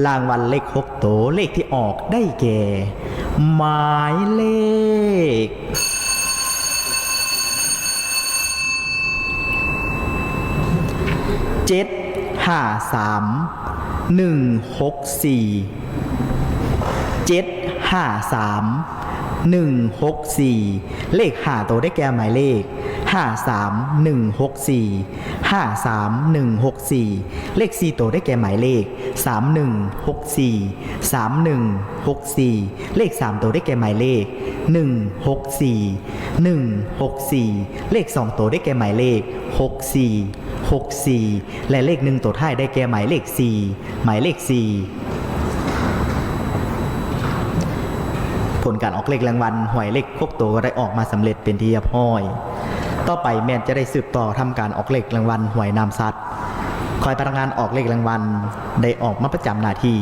ລາງວັນເລກຫົກໂຕ ເລກທີ່ອອກໄດ້ແກ່ ໝາຍເລກ ເຈັດຫ້າສາມ ໜຶ່ງຫົກສີ່ ເຈັດຫ້າສາມ ໜຶ່ງຫົກສີ່ ເລກຫ້າໂຕໄດ້ແກ່ໝາຍເລກ ຫ້າສາມ ໜຶ່ງຫົກສີ່ ຫ້າສາມ ໜຶ່ງຫົກສີ່ ເລກສີ່ໂຕໄດ້ແກ່ໝາຍເລກ ສາມໜຶ່ງຫົກສີ່ ສາມໜຶ່ງຫົກສີ່ ເລກສາມໂຕໄດ້ແກ່ໝາຍເລກ ໜຶ່ງຫົກສີ່ ໜຶ່ງຫົກສີ່ ເລກສອງໂຕໄດ້ແກ່ໝາຍເລກ ຫົກສີ່ ຫົກສີ່ ແລະ ເລກໜຶ່ງໂຕທ້າຍໄດ້ແກ່ໝາຍເລກສີ່ ໝາຍເລກສີ່. ຜົນການອອກເລກລາງວັນຫວຍເລກຫົກໂຕກໍໄດ້ອອກມາສຳເລັດເປັນທີ່ຮຽບຮ້ອຍ. ຕໍ່ໄປແມ່ນຈະໄດ້ສືບຕໍ່ທຳການອອກເລກລາງວັນຫວຍນາມສັດ. ຂໍໃຫ້ພະນັກງານອອກເລກລາງວັນໄດ້ອອກມາປະຈຳໜ້າທີ່.